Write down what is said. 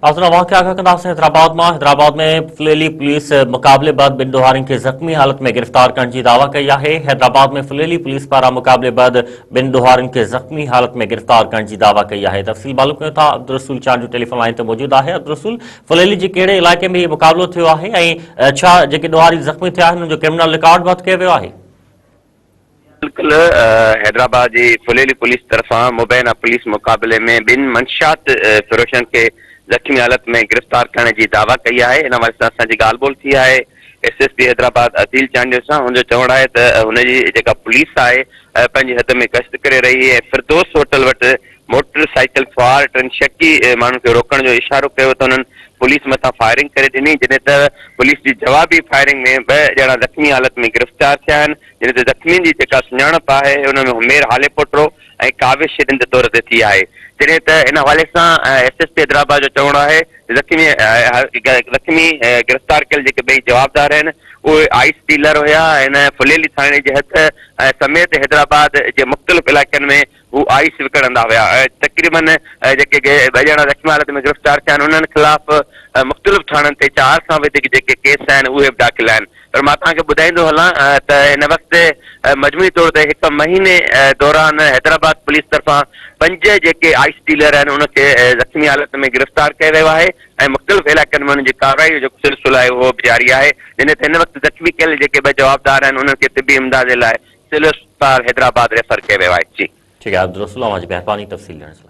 ناظرين اوهان کي آگاهه ڪنداسين حيدرآباد مان حيدرآباد ۾ ڦليلي پوليس مقابلي بعد ٻن ڏوهارين کي زخمي حالت ۾ گرفتار ڪرڻ جي دعويٰ ڪئي آهي حيدرآباد ۾ ڦليلي پوليس پاران مقابلي بعد ٻن ڏوهارين کي زخمي حالت ۾ گرفتار ڪرڻ جي دعويٰ ڪئي آهي تفصيل معلوم ڪيون ٿا عبدالرسول چانڊيو ٽيليفون لائين تي موجود آهي عبدالرسول ڦليلي جي ڪهڙي علائقي ۾ هي مقابلو ٿيو آهي ۽ ڇا جيڪي ڏوهاري زخمي ٿيا آهن انهن جو ڪرمنل رڪارڊ به هٿ ڪيو ويو آهي. بلڪل حيدرآباد جي ڦليلي پوليس طرفان مبينا پوليس مقابلي ۾ ٻن منشيات فروشن کي زخمي حالت ۾ گرفتار ڪرڻ جي دعويٰ ڪئي آهي ان حوالي سان اسان جي ڳالهه ٻولهه ٿي آهي S S P Hyderabad Adeel Chandio سان هن جو چوڻ آهي ته هن جي جيڪا پوليس آهي پنهنجي حد ۾ گشت ڪري رهي هئي ۽ فردوس هوٽل وٽ موٽر سائيڪل سوار ٽن شڪي ماڻهن کي روڪڻ جو اشارو ڪيو ته انهن پوليس مٿان فائرنگ ڪري ڏني جڏهن ته پوليس جي جوابي فائرنگ ۾ ٻه ڄڻا زخمي حالت ۾ گرفتار ٿيا آهن جڏهن ته زخمين جي جيڪا سڃاڻپ آهي ان ۾ حمير هاليپوٽو ۽ ڪاوش رند طور تي ٿي آهي جڏهن ته ان حوالي سان ايس ايس پي حيدرآباد جو چوڻ آهي زخمي زخمي گرفتار ڪيل جيڪي ٻئي جوابدار آهن اهي آئس ڊيلر هيا هن ڦليلي ٿاڻي جي حد سميت حيدرآباد جي مختلف علائقن ۾ هو آئس وڪڻندا هيا ۽ تقريبن جيڪي ٻه ڄڻا زخمي حالت ۾ گرفتار ٿيا آهن انهن خلاف مختلف ٿاڻن تي چار کان وڌيڪ جيڪي ڪيس آهن اهي به داخل آهن پر مان توهان کي ٻڌائيندو هلان ته هن وقت مجموعي طور تي هڪ مهيني دوران حيدرآباد پوليس طرفان پنج جيڪي آئس ڊيلر آهن ان کي زخمي حالت ۾ گرفتار ڪيو ويو آهي ۽ مختلف علائقن ۾ انهن جي ڪارروائي جو جيڪو سلسلو آهي اهو به جاري آهي جڏهن ته هن وقت زخمي ڪيل جيڪي ٻه جوابدار آهن انهن کي طبي امداد جي لاء سول اسپتال حيدرآباد ريفر ڪيو ويو آهي. جي. ٺيڪ آهي عبدالرسول اوهان جي مهرباني تفصيل ڏيڻ جي لاء.